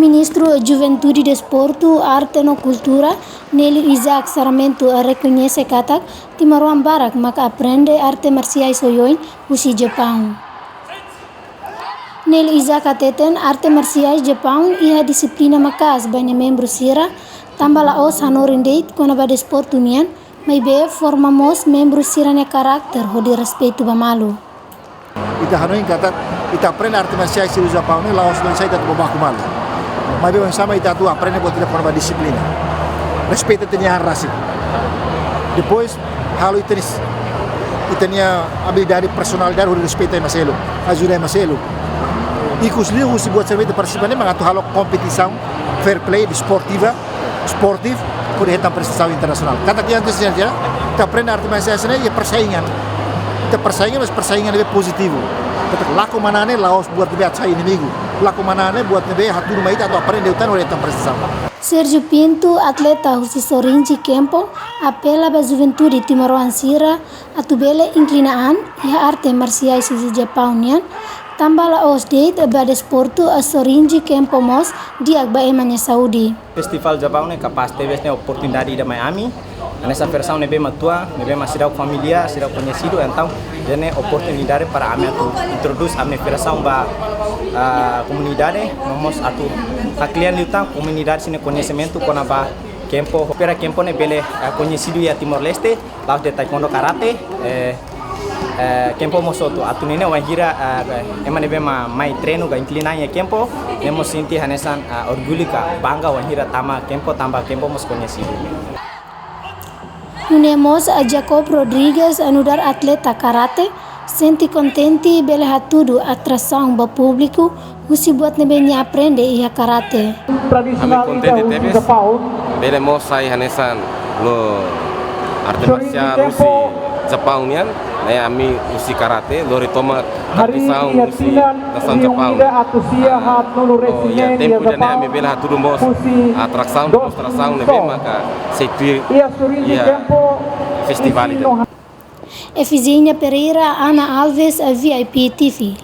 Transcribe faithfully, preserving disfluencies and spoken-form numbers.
Ministru Juventude, Desportu, Arte no Kultura, Nelio Isaac Sarmento, rekoñese katak timoroan barak maka aprende arte marsiais oioin husi Japaun. Nelio Isaac hateten arte marsiais Japaun iha dixiplina maka'as ba nia membru sira, tanba la'ós hanorin de'it kona-ba desportu nian, maibé forma mós membru sira-nia karakter hodi respeitu ba malu. Ita hanoin katak ita aprende arte marsiais sira husi Japaun ne'e la'ós nune'e sai ita atu baku malu. Maibé oinsá mak ita atu aprende buat ida kona-ba dixiplina. Respeita ita-nia an rasik. Depois, halo ita-nia, ita-nia abilidade, personalidade, hodi respeita ema seluk, ajuda ema seluk. Ikus liu husi buat sira ne'ebé ita partisipa ne'e mak atu halo kompetisaun fair play, desportiva, sportif, hodi hetan prestasaun internasionál. Katak iha antes, ita aprende arte marsiais ne'e iha persaingan. Ita persaingan, mas persaingan ne'ebé pozitivu. Katak laku manán ne'e la'ós buat ne'ebé atu sai inimigu. Laku manán ne'e buat ne'ebé hatudu mai ita atu aprende liután hodi hetan prestasaun. Sérgio Pinto, atleta husi Sorinji Kempo, apela ba juventude timoroan sira atu bele inklina an iha arte marsiais husi Japaun nian, tanba la'ós de'it ba desportu, Sorinji Kempo mós di'ak ba ema nia saúde. Festivál Japaun ne'e kapás tebes, ne'e oportunidade ida mai ami. Hanesan federasaun ne'ebé mak tua, ne'ebé mak seidauk familiár, seidauk koñesidu, entaun ida-ne'e oportunidade para ami atu introdús ami-nia federasaun ba, ah, komunidade, no mós atu haklean liután komunidade sira-nia koñesimentu kona-ba kempo, para kempo ne'e bele, ah, koñesidu iha Timor-Leste, la'ós de'it taekwondo, karate, eh, eh, kempo mós hotu. Atu nune'e wainhira, eh, ema ne'ebé mak mai treinu ka inklina an iha kempo, ne'e mós sente hanesan, eh, orgullu ka bangga wainhira tama kempo, tanba kempo mós koñesidu. Nune'e mós, eh, Jacob Rodrigues, eh, nu'udar atleta karate, sente kontente bele hatudu atrasaun ba públiku husi buat ne'ebé nia aprende iha karate. Ami kontente tebes, bele mós sai hanesan lori arte marsiál husi Japaun nian, ne'e ami husi karate, lori tomak tradisaun husi nasaun Japaun. Ah, no iha tempu ida-ne'e ami bele hatudu mós atrasaun, demonstrasaun ne'ebé maka sei tuir iha festivál ida-ne'e. Efigénia Pereira, Ana Alves, V I P T V.